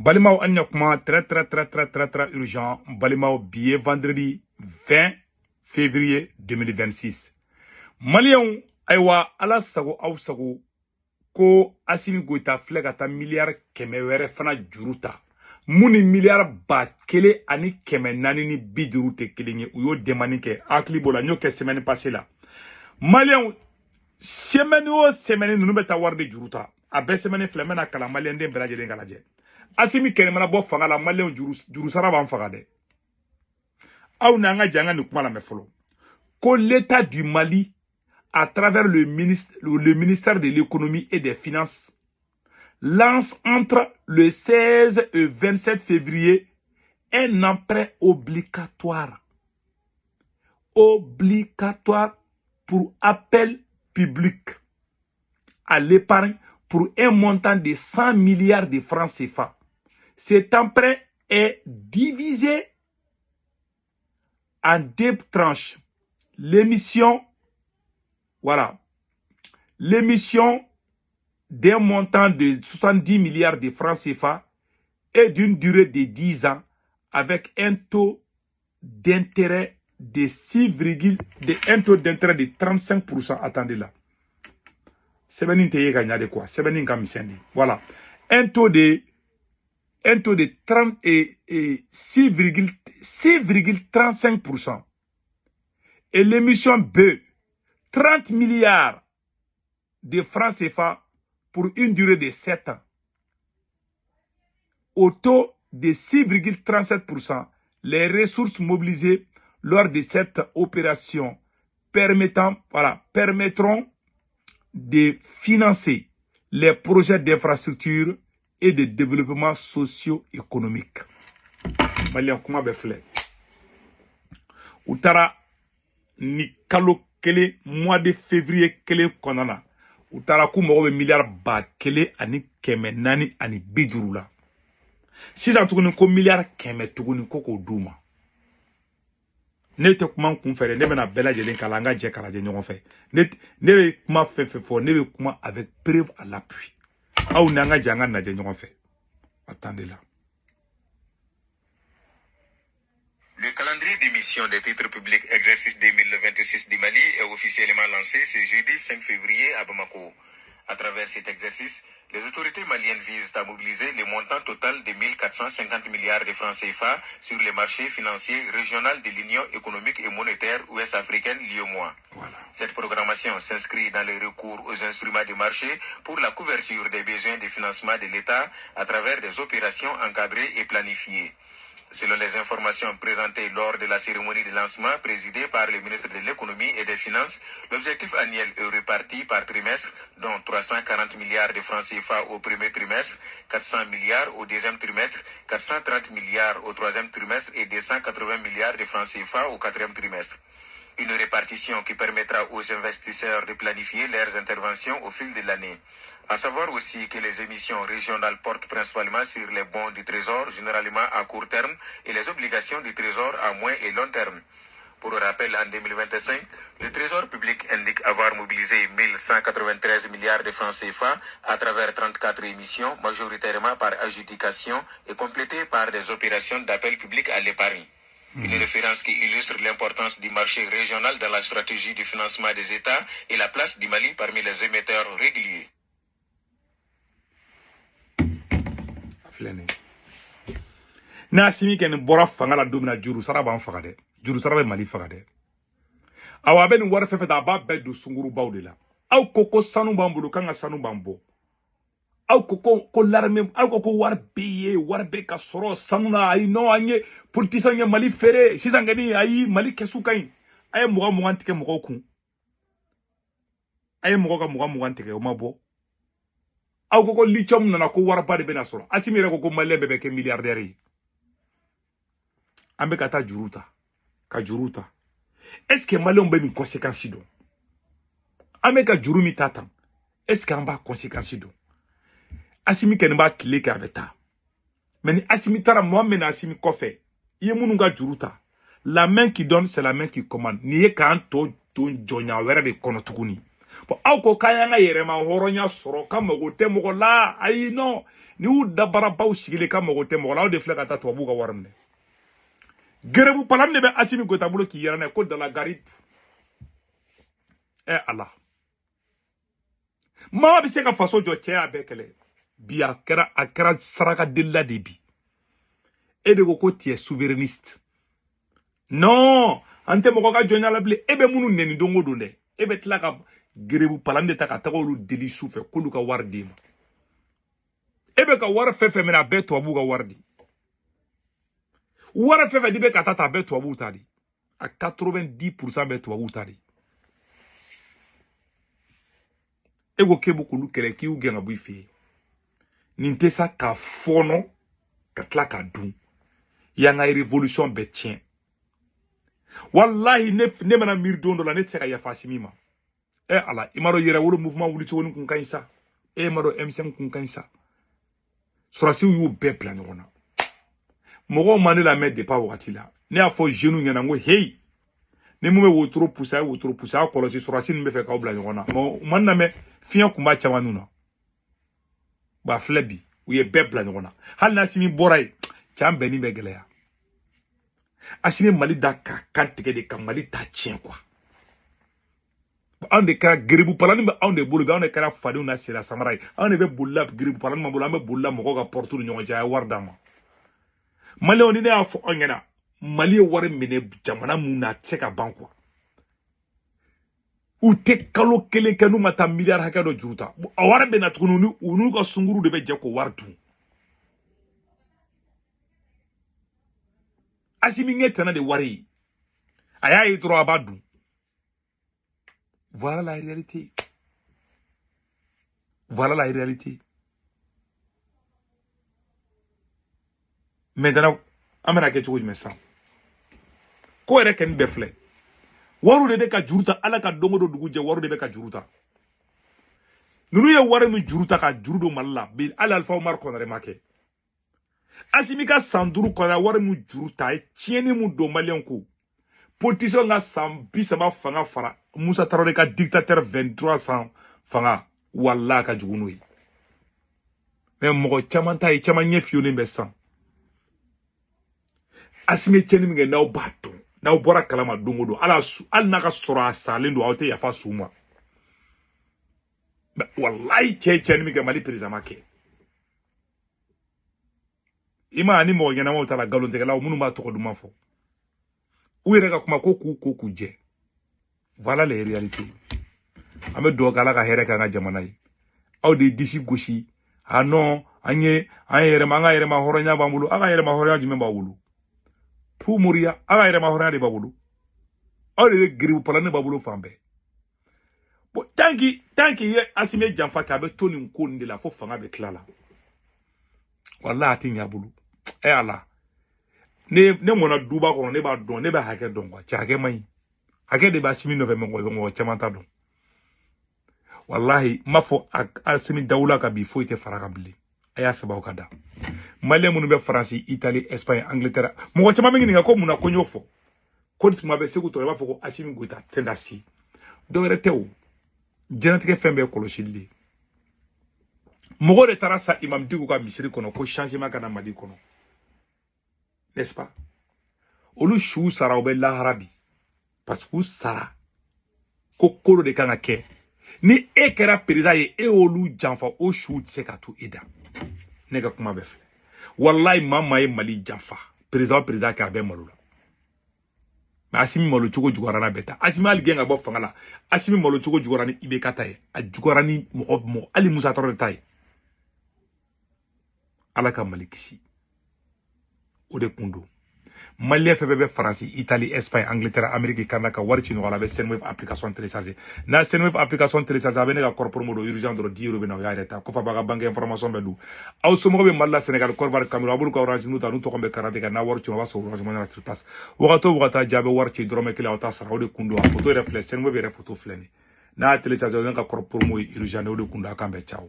Balimaw, an ɲa kuma très très très très très très urgent. Balimaw, bi ye vendredi 20 février 2026. Maliyɛnw, ayiwa, Ala sago aw sago ko Assimi Goïta filɛ ka taa miliyari 100 wɛrɛ fana juru ta. Mun ni miliyari 1450 tɛ kelen ye, u y'o demande kɛ. Hakili b'o la, n y'o kɛ semaine passée la. Maliyɛnw, semaine o semaine ninnu bɛ taa wari de juru ta. A bɛɛ semaine filɛ, n bɛna kalan maliyɛnden bɛɛ lajɛlen ka lajɛ. Assimi kɛnɛ mana bɔ fanga la, maliyɛnw, juru juru sara b'an faga dɛ. Aw n'an ka jɛ an ka nin kuma lamɛn fɔlɔ. Ko l'État du Mali, à travers le ministère de l'Économie et des Finances, lance entre le 16 et 27 février un emprunt obligatoire. Obligatoire pour appel public à l'épargne pour un montant de 100 milliards de francs CFA. Cet emprunt est divisé en deux tranches. L'émission, voilà, l'émission d'un montant de 70 milliards de francs CFA et d'une durée de 10 ans avec un taux d'intérêt de 6, un taux d'intérêt de 35%. Attendez là. Sɛbɛnni tɛ ye ka ɲa de quoi. Sɛbɛnni ka misɛn de. Voilà. Un taux de 30 et 6,35%. Et l'émission B, 30 milliards de francs CFA pour une durée de 7 ans. Au taux de 6,37%, les ressources mobilisées lors de cette opération voilà, permettront de financer les projets d'infrastructure et de développement socio-économique. Maliyɛn, kuma bɛ filɛ. U taara ni kalo kelen, mois de février kelen kɔnɔna na, u taara k'u mago bɛ miliyari 1450 la. Sisan tuguni ko miliyari 100 tuguni ko k'o d'u ma. Ne tɛ kuma n kun fɛ dɛ, ne bɛna bɛɛ lajɛlen kalan, an ka jɛ k'a lajɛ ɲɔgɔn fɛ. Ne bɛ kuma fɛn fɛn fɔ, ne bɛ kuma avec preuve à l'appui. Aw ni an ka jɛ an ka lajɛ ɲɔgɔn fɛ. Attendez là. Le calendrier d'émission des titres publics exercice 2026 du Mali est officiellement lancé ce jeudi 5 février à Bamako. À travers cet exercice, les autorités maliennes visent à mobiliser le montant total de 1450 milliards de francs CFA sur le marché financier régional de l'Union économique et monétaire ouest-africaine, l'UEMOA. Voilà. Cette programmation s'inscrit dans le recours aux instruments de marché pour la couverture des besoins de financement de l'État à travers des opérations encadrées et planifiées. Selon les informations présentées lors de la cérémonie de lancement présidée par le ministre de l'Économie et des Finances, l'objectif annuel est réparti par trimestre, dont 340 milliards de francs CFA au premier trimestre, 400 milliards au deuxième trimestre, 430 milliards au troisième trimestre et 280 milliards de francs CFA au quatrième trimestre. Une répartition qui permettra aux investisseurs de planifier leurs interventions au fil de l'année. À savoir aussi que les émissions régionales portent principalement sur les bons du trésor, généralement à court terme, et les obligations du trésor à moyen et long terme. Pour rappel, en 2025, le Trésor public indique avoir mobilisé 1193 milliards de francs CFA à travers 34 émissions, majoritairement par adjudication et complétées par des opérations d'appel public à l'épargne. Une référence qui illustre l'importance du marché régional dans la stratégie du financement des États et la place du Mali parmi les émetteurs réguliers. Filɛ nin ye. N'Assimi kɛ nin bɔra fanga la don min na, juru sara b'an faga dɛ. Juru sara bɛ Mali faga dɛ. Awa, a bɛ nin wari fɛn fɛn ta, a b'a bɛɛ don sungurubaw de la. Aw ko ko sanu b'an bolo, k'an ka sanu b'an bɔ. Aw ko ko l'armée, aw ko ko wari bɛ ye, wari bɛ ka sɔrɔ sanu na. Ayi, non, an ye politicien ye Mali feere sisan kɔni. Ayi, Mali kɛsu ka ɲi. A ye 20 20 tigɛ mɔgɔw kun. A ye mɔgɔ ka 20 20 tigɛ, o ma bɔ. Aw ko ko lithium nana, ko wariba de bɛna sɔrɔ. Assimi yɛrɛ ko ko maliyɛn bɛɛ bɛ kɛ milliardaire ye. An bɛ ka taa juru ta, ka juru ta. Est ce que maliyɛnw bɛ nin conséquence dɔn? An bɛ ka juru min ta tan, est ce que an b'a conséquence dɔn? Assimi kɔni b'a tile kɛ, a bɛ taa. Mais ni Assimi taara, mɔgɔ min na Assimi kɔfɛ, i ye minnu ka juru ta, la main qui donne, c'est la main qui commande. Nin ye k'an tɔ don jɔnya wɛrɛ de kɔnɔ tuguni. Bon, aw ko k'an y'an ka yɛrɛma hɔrɔnya sɔrɔ, ka mago tɛ mɔgɔ la. Ayi, non, ni y'u dabarabaw sigilen ka mago tɛ mɔgɔ la, aw de filɛ ka taa tubabuw ka wari minɛ. Gerebu palani de bɛ Assimi Goïta bolo k'i yɛrɛ n'a ye ko dala gari. Ɛ Ala, maa bɛ se ka faso jɔ, cɛ y'a bɛɛ kɛlɛ bi, a kɛra saraka delila de bi. E de ko tu es souverainiste. Non, an tɛ mɔgɔ ka jɔnya la bilen. E bɛ minnu nɛni don o don dɛ, e bɛ tila ka gerebu palani de ta ka taga olu deli su fɛ k'olu ka wari d'e ma. E bɛ ka wari fɛn fɛn minɛ, a bɛɛ tubabuw ka wari di. Wari fɛn fɛn di bɛ ka taa ta, a bɛɛ tubabuw ta di. A 90% bɛɛ tubabuw ta di. E ko k'e bɛ k'olu kɛlɛ, k'i y'u gɛn ka bɔ i fɛ yen. Nin tɛ sa ka fɔɔnɔ ka tila ka dun. Y'an ka révolution bɛɛ tiɲɛ. Wallahi, ne mana miiri don dɔ la, ne tɛ se ka yafa Assimi ma. Ɛ Ala, i m'a dɔn yɛrɛwolo mouvement wuli cogo ni kun ka ɲi sa. E m'a dɔn M5 kun ka ɲi sa. Sɔrɔsiw y'u bɛɛ bila ɲɔgɔn na. Mɔgɔw ma ne lamɛn depuis a wagati la. Ne y'a fɔ jeunes ɲɛna n ko hey, ni mun bɛ wotoro poussé, a ye wotoro poussé, a kɔlɔsi sɔrɔsi ninnu bɛ fɛ k'aw bila ɲɔgɔn na. Mais u ma ne lamɛn, fiɲɛ kun b'a caman nun na. Ba filɛ bi, u ye bɛɛ bila ɲɔgɔn na. Hali n'Assimi bɔra yen, can bɛnni bɛ gɛlɛya. Assimi Mali da k'a kan tigɛ de ka Mali ta tiɲɛ quoi. Anw de kɛra gerebu palani bɛ anw de bolo bi, anw de kɛra fadenw na sira samara ye. Anw de bɛ bolila gerebu palani ma bolo, an bɛ bolila mɔgɔw ka porte ni ɲɔgɔn cɛ, a ye wari d'an ma. Maliyɛnw, ni ne y'a fɔ aw ɲɛna, Mali ye wari minɛ jamana mun na, a tɛ se ka ban quoi. U tɛ kalo kelen kɛ n'u ma taa miliyari hakɛ dɔ juru ta. A wari bɛ na tuguni, u n'u ka sunkuru de bɛ jɛ k'o wari dun. Assimi ɲɛ tɛna de wari ye. A y'a ye dɔrɔn a b'a dun. Voilà la réalité. Voilà la réalité. Maintenant, an bɛna kɛ cogo jumɛn sisan? Ko yɛrɛ kɛ nin bɛɛ filɛ. Wariw de bɛ ka juru ta, Ala ka don o don dugu jɛ, wariw de bɛ ka juru ta. Ninnu ye wari min juru ta ka juru don Mali la, bi hali Alpha Oumar Konaré ma kɛ. Assimi ka san 5 kɔnɔ, wari min juru ta, a ye tiɲɛni mun don maliyɛnw kun. Politicien ka san 30 fanga fara Moussa Traoré ka dictateur 23 san fanga, walahi a ka jugu n'o ye. Mais mɔgɔ caman ta ye, caman ɲɛ fiyɛlen bɛ sisan. Assimi ye tiɲɛni min kɛ, n'aw b'a dɔn, n'aw bɔra kalama don o don, hali n'a ka sɔrɔ a salen don, aw tɛ yafa su ma. Walahi cɛ ye tiɲɛni min kɛ, Mali président ma kɛ. I ma ni mɔgɔ ɲɛnamaw ta la, nkalontigɛlaw minnu b'a tɔgɔ duman fɔ. U yɛrɛ ka kuma ko k'u ko k'u jɛ. Voilà les réalités. An bɛ dugawu kɛ Ala ka hɛrɛ k'an ka jamana ye. Aw de ye disi gosi. Ah non, an ye an yɛrɛma, an ka yɛrɛma hɔrɔnya b'an bolo. Aw ka yɛrɛma hɔrɔnya jumɛn b'aw bolo? Pu moriya, aw ka yɛrɛma hɔrɔnya de b'aw bolo. Aw de bɛ geribu palani b'aw bolo fan bɛɛ. Bon, tant que ye Assimi janfa kɛ, a bɛ to nin ko nin de la fo fanga bɛ tila la. Walahi a tɛ ɲɛ a bolo. Ɛ Ala, ne mɔnna duba kɔnɔ, ne b'a dɔn, ne bɛ hakɛ dɔn quoi. Cɛ hakɛ man ɲi. Hakɛ de bɛ Assimi nɔfɛ, mɔgɔ caman t'a dɔn. Walahi, n b'a fɔ Assimi dawula ka bi foyi tɛ fara kan bilen. A y'a sababu ka da. Maliyɛn minnu bɛ Faransi, Italie, Espagne, Angleterre, mɔgɔ caman bɛ ɲininka ko mun na ko n y'o fɔ. Ko tuma bɛ Segu tɔgɔ, i b'a fɔ ko Assimi Goïta tɛ se. Dɔwɛrɛ tɛ o. Diɲɛlatigɛ fɛn bɛɛ kɔlɔsili de ye. Mɔgɔ de taara sa Imam Dicko ka misiri kɔnɔ ko changement ka na Mali kɔnɔ. N'est-ce pas? Olu su sara, u bɛ lahara bi. Parce que u sara ko kolo de kan ka kɛ. Ni e kɛra président ye, e y'olu janfa, o su tɛ se ka to e da. Ne ka kuma bɛ filɛ. Wallahi maa ye Mali janfa. Président kɛ a bɛɛ malo la. Mais Assimi malo cogo juguyara n'a bɛɛ ta. Assimi hali gɛn ka bɔ fanga la. Assimi malo cogo juguyara ni IBK ta ye. A juguyara ni mɔgɔ hali Musa Traoré ta ye. Ala ka Mali kisi. O de kun don. Malien fɛn fɛn bɛ Faransi, Italie, Espagne, Angleterre, Amérique, Canada ka wari ci ɲɔgɔn la, a bɛ Sendwave application télécharger. N'a Sendwave application télécharger, a bɛ ne ka code promo don urgent dɔrɔn 10 euros bɛ na, o y'a yɛrɛ ta. Kɔfɛ a b'a ka banque information bɛɛ don. Aw somɔgɔw bɛ Mali la, Sénégal, Côte d'Ivoire, Cameroun, a b'olu ka Orange Money ta, n'u tɔgɔ bɛ carte kan, n'a wari ci, a b'a sɔrɔ Orange Money na sur place. Wagati o wagati a jaa bɛ wari ci dɔrɔmɛ kelen, aw t'a sara. O de kun don. A photo yɛrɛ filɛ, Sendwave yɛrɛ photo filɛ nin ye. N'a y'a télécharger, ne ka code promo ye urgent, o de kun don. A kan bɛn, ciao.